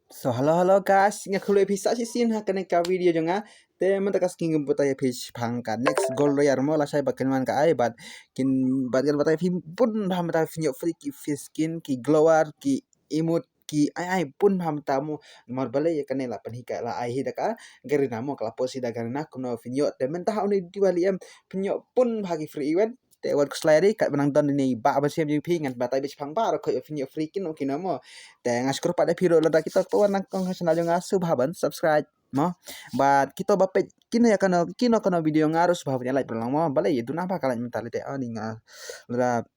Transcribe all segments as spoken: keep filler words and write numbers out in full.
So hello hello guys, nga khublei phi sa shisien ha kane ka video jong nga. Te mynta ka sngi ngam batai phi shaphang ka next Gold Royale mo, lashai ba kin wan ka ai bad kin bad kan batai phi bun bha mynta phin ïoh free ki fish skin, ki glower, ki emote, ki ai ai bun bha mynta mo. Namar balei ïa kane la pynhikai la ai hi da ka Garena mo, ka la post hi da Garena kumno phin ïoh. Te mynta ha une Diwali em phin ïoh bun bha ki free event. Te wat khuslai ri kat ba nang don ine i bah ba shem jong phi ngan batai beit shaphang baroh khoit ba phin ïoh free kino kino mo. Te nga shukor pat ïa phi ruh lada kito ba wan nangkong ha channel jong nga sngewbha ban subscribe mo. Bad kito ba peit kino ïa kano kino kano video nga ruh sngewbha ban ïa like ban long mo. Balei ïa duna ba ka like mynta lei te ani nga lada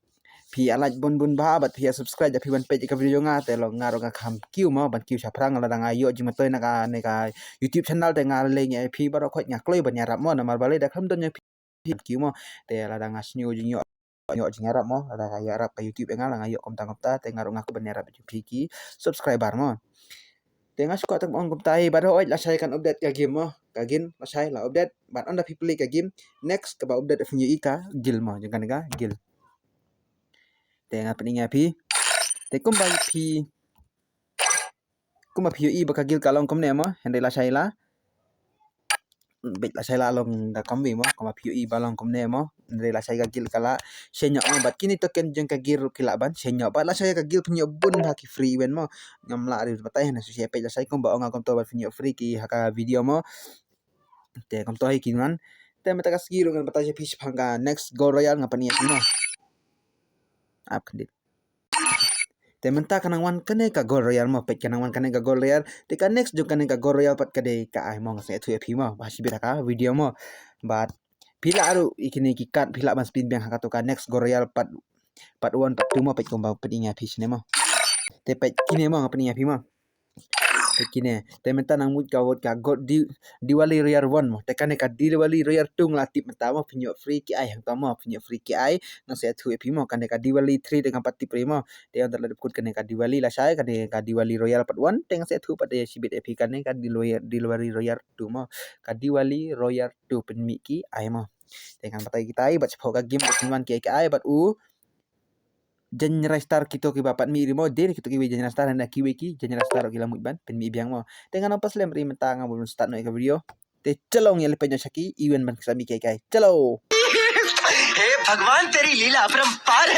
phi ïa like bun bun bha bad phi ïa subscribe ïa phi ban peit ïa ka video nga te long nga ruh nga kham kiew mo ban kiew shaphrang lada nga ïoh jingmyntoi na ka ne ka YouTube channel te nga lei ngi ïa phi baroh khoit nga kloi ban ïarap mo namar balei da kham don ïa phi kiew mo. Te lada nga sngew jingïoh ïoh jingïarap mo, lada ka ïarap ka YouTube ïa nga la nga ïoh kumta kumta te nga ruh nga kwah ban ïarap jong phi ki subscriber mo. Te nga shu kwah tang ong kumta hi bad hooid lashai kan update ka game mo. Ka game lashai la update bad ynda phi play ka game next kaba update phin ïohi ka guild mo, jong kane ka guild. Te nga pyni ïa phi. Te kumba phi kumba phi ïohi ba ka guild ka long kumne mo, hynrei lashai la beit lashai la long da kumne mo, kumba phi ïohi ba long kumne mo, hynrei lashai ka guild ka la shai noh mo, bad kine token jong ka guild ruh ki lah ban shai noh, bad lashai ka guild phin ïoh bun bha ki free event mo. Ngam lah ri batai hynrei shu shai peit lashai kumba ong nga kumto bad phin ïoh free ki ha ka video mo. Te kumto hi kin wan. Te mynta ka sngi ruh ngan batai ïa phi shaphang ka next Gold Royale nga pyni ïa phi mo. Ap khyndiat. Te mynta ka nang wan kane ka Gold Royale mo, peit ka nang wan kane ka Gold Royale. Te ka next jong kane ka Gold Royale pat ka dei ka ai mo, nga sa ïathuh ïa phi mo ba shibit ha ka video mo. Bad phi lah ruh ïa kine ki card phi lah ban spin biang ha kato ka next Gold Royale part part one part two mo, peit kumba pyni ïa phi shane mo. Te peit kine mo nga pyni ïa phi mo. Te kine te mynta nang mut ka word ka Gold Di- Diwali Royale one mo. Te kane ka Diwali Royale two nga la tip mynta mo, phin ïoh free ki ai hangta mo, phin ïoh free ki ai. Nga sa ïathuh ïa phi mo, kane ka Diwali three te ngam pat tip ri mo. Te ynda la dep kut kane ka Diwali lashai, kane ka Diwali Royale part one te nga sa ïathuh pat ïa shibit ïa phi kane ka Diwali Royale two mo. Ka Diwali Royale two pynmih ki ai mo. Te ngan batai kita ai bad shapoh ka game bad pynwan ki ai ki ai bad u Jaiñrastar kito kiba pat mih ri mo, dei kito kiwei Jaiñrastar, hynda kiwei ki Jaiñrastar ki la mut ban pynmih biang mo. Te ngan ong paslem ri mynta nga bun start noh ïa ka video. Te chalo ngi ïa leit peit noh sha ki event ban sa mih kai kai. Chalo. हे भगवान, तेरी लीला अपरंपार है।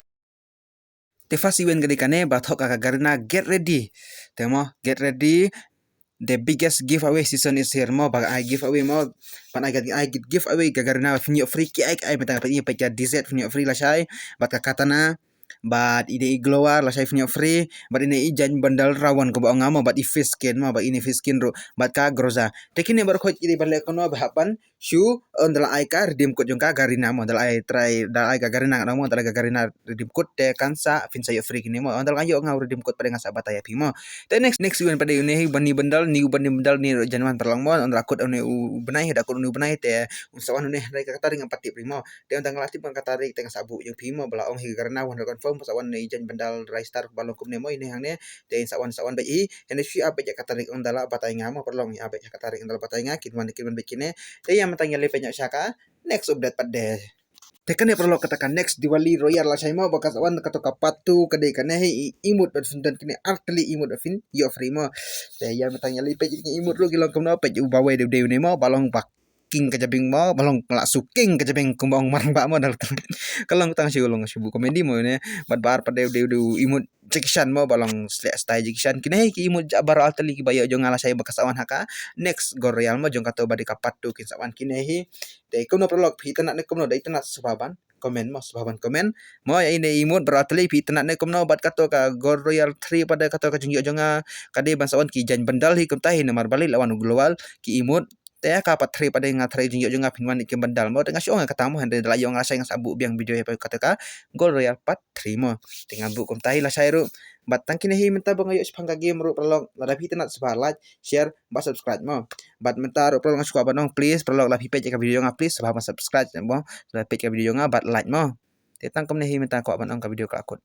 Te first event ka dei kane ba thoh ka Garena Get Ready. Te mo Get Ready, the biggest giveaway season is here mo, ba ai giveaway mo, ban ai ai giveaway ka Garena phin ïoh free ki ai ai mynta peit ïa peit ka D Z phin ïoh free lashai, bad ka Katana, bad ine i Glower lashai phin ïoh free, bad ine i Jaiñ Bundle Round one kaba ong nga mo, bad i Fish Skin mo, bad ine Fish Skin ruh, bad ka Groza. Te kine baroh khoit ki dei ban leh kumno ba hap ban shu, ynda la ai ka redeem code jong ka Garena mo, ynda la ai trai, ynda la ai ka Garena nga ong mo, ynda la ai ka Garena redeem code te kan sa phin sa ïoh free kine mo, ynda la nga ïoh nga redeem code pat nga sa batai ïa phi mo. Te next next event pat dei une hi Bunny Bundle, new Bunny Bundle ni ruh jan wan paralok mo, ynda la kut une u bnai, da kut une u bnai te un sa wan une hynrei ka tarik ngam pat tip ri mo. Te ynda nga la tip ka tarik te nga sa buh ïa phi mo, ba la ong hi ka Garena wan confirm sa wan une i Jaiñ Bundle Ristar ba long kumne mo, ine hangne. Te sa wan sa wan beit hi, hynrei shu ap beit ïa ka tarik ynda la batai nga mo, paralok ap beit ïa ka tarik ynda la batai nga, kin wan kin wan beit kine. Te ïa mynta ngi ïa leit peit noh sha ka next update pat de. Te kane paralok kata ka next Diwali Royale lashai mo, ba ka sa wan kato ka part two ka dei kane hi i emote ba phin don kine artylli emote ba phin ïoh free mo. Te ïa mynta ngi ïa leit peit ki emote ruh ki long kumno, peit uba wei dei dei une mo, ba long ba king ka jabieng mo, ba long la su king ka jabieng kumba ong marang ba mo dal. Ka long tang shu long shu buh comedy mo ne, bad bar pat dei dei dei emote Jackie Chan mo, ba long sleh style Jackie Chan. Kine hi ki emote jaba artylli kiba ïoh jong nga lashai ba ka sa wan ha ka next Gold Royale mo, jong kato ba dei ka part two kin sa wan kine hi. Te kumno paralok, phi itynnad ne kumno? Da itynnad sngewbha ban comment mo, sngewbha ban comment mo. Ïa ine emote ba artylli phi itynnad ne kumno? Bad kato ka Gold Royale three pat de kato ka jingïoh jong nga ka dei ban sa wan ki Jaiñ Bundle hi kumta hi, namar balei la wan u Glower ki emote. Te ïa ka part three pat de nga three jingïoh jong nga phin wan ki Bundle mo. Te nga shu ong ïa kata mo, hynrei da la ïoh nga lashai nga sa buh biang video ïa kato ka Gold Royale part three mo. Te nga buh kumta hi lashai ruh. Bad tang kine hi mynta ba nga ïoh shaphang ka game ruh paralok, lada phi itynnad sngewbha like, share bad subscribe mo. Bad mynta ruh paralok nga shu kwah ban ong please paralok, lada phi peit ïa ka video nga please sngewbha ban subscribe mo, lada peit ka video nga bad like mo. Te tang kumne hi mynta kwah ban ong ka video ka la kut.